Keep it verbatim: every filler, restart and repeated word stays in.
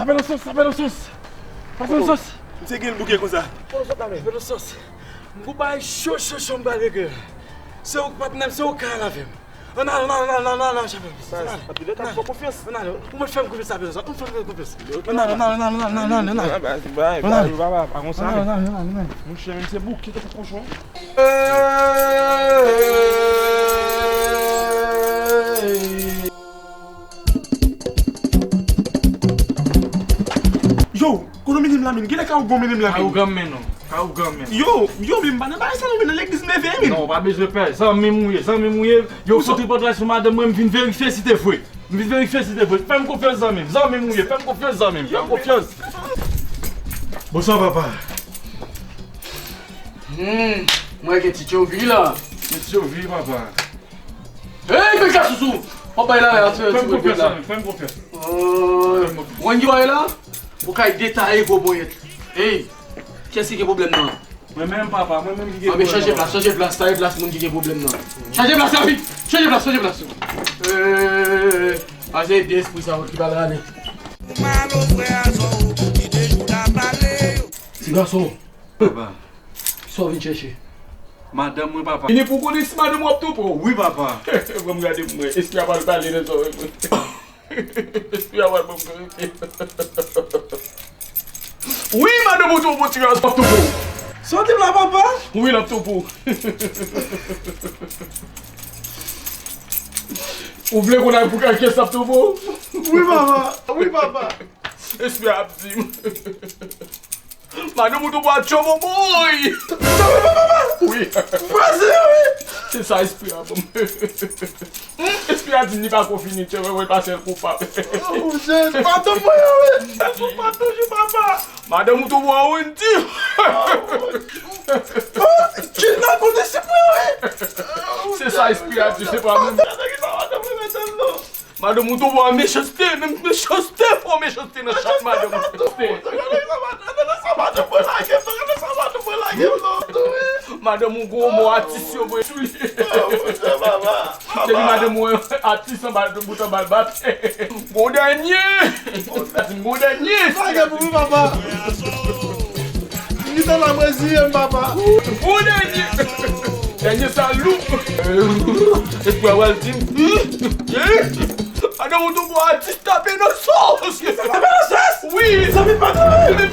Apèl an sos, apèl an sos. Apèl an sos. Misye gen bouke konsa. Apèl an sos. M gon bagay cho, cho, cho m pral regle. Se ou k patnè m, se ou k ka al avè m. Ann ale, ann ale, ann ale, ann ale, ann ale, ann ale, chèf. Ann ale. Anpil lè t ap fè konfyans. Ann ale. Ou mèt fè m konfyans, sa, sa. Ou mèt fè m konfyans. Ann ale, ann ale, ann ale, ann ale, ann ale. Ann ale. Bay, bay, bay, papa, pa konsa, men. Ann ale, ann ale, ann ale, ann ale. Monchè, men se bouke tankou kochon. Yo, kote w mennen m la, men? Genlè ka ou gon mennen m la, men. Ka ou granm men non. Ka ou granm men. Yo, yo, men m pa nan bagay sa non, men nan legliz m leve, men. Non, ou pa bezwen pè. Zanmi m ou ye, zanmi m ou ye. Yo, fout tripotay sou madanm mwen, m vin verifye si te vre. M vin verifye si te vre. Fè m konfyans, zanmi m. Zanmi m ou ye, fè m konfyans, zanmi m. Fè m konfyans. Bonswa, papa. Hmm, mwen gen ti tchovi la. Ti tchovi, papa. Hey, fè ka sousou! Papa, la, la, fè m konfyans, zanmi m. Fè m konfyans. Ou konn ki w la? Ou kay detaye gwo ponyèt. Hey, kiyès ki gen pwoblèm nan? Mwen menm, papa, mwen menm ki gen pwoblèm nan. Anben chanje plas, chanje plas, sa e plas moun ki gen pwoblèm nan. Chanje plas la vit! Chanje plas, chanje plas! Eee, pase de espri sa ki pral rale. Ti gason. Papa. Sa w vin chèche? Madanm mwen, papa. Vini pou konnen si madanm w ap twonpe w. Wi, papa. Ban m gade pou mwen. Espri a pral pale nan zòrèy mwen. Espri a pral ban m verite. Wi, madanm ou twonpe w, ti gason, ap twonpe w. Sa w di m la, papa? Wi, l ap twonpe w. Ou vle konnen pou kiyès l ap twonpe w? Wi, papa. Wi, papa. Espri a ap di m. Madanm ou twonpe w a tchobo boy. Sa w fè papa? Wi. Vwazen an, wi. Se sa espri a ban m. Hmm, espri a di m li pa ko fini, tchè, wè, wè, pa sèl koupab. Oh, Jezi, madanm mwen an, wi. Madanm ou twonpe w a Wendy. Oh, Jezi, nan kote si mwen, wi. Se sa espri a di, se pa mwen. Madanm ou twonpe w a mechanste, menm mechanste, fò mechanste nan chat madanm ou. Madanm ou gwo mo atis yo voye sou li. Depi madanm ou atis anba bout anba l bat. Gon dènye. Gon dènye. Lage pou mwen, papa. Li te la mwen ziye m, papa. Gon dènye. Dènye sa lou. Espri a pral di m. Madanm ou twonpe w a atis tape nan sos. Tape nan sos? Wi. Sa vin pa tape.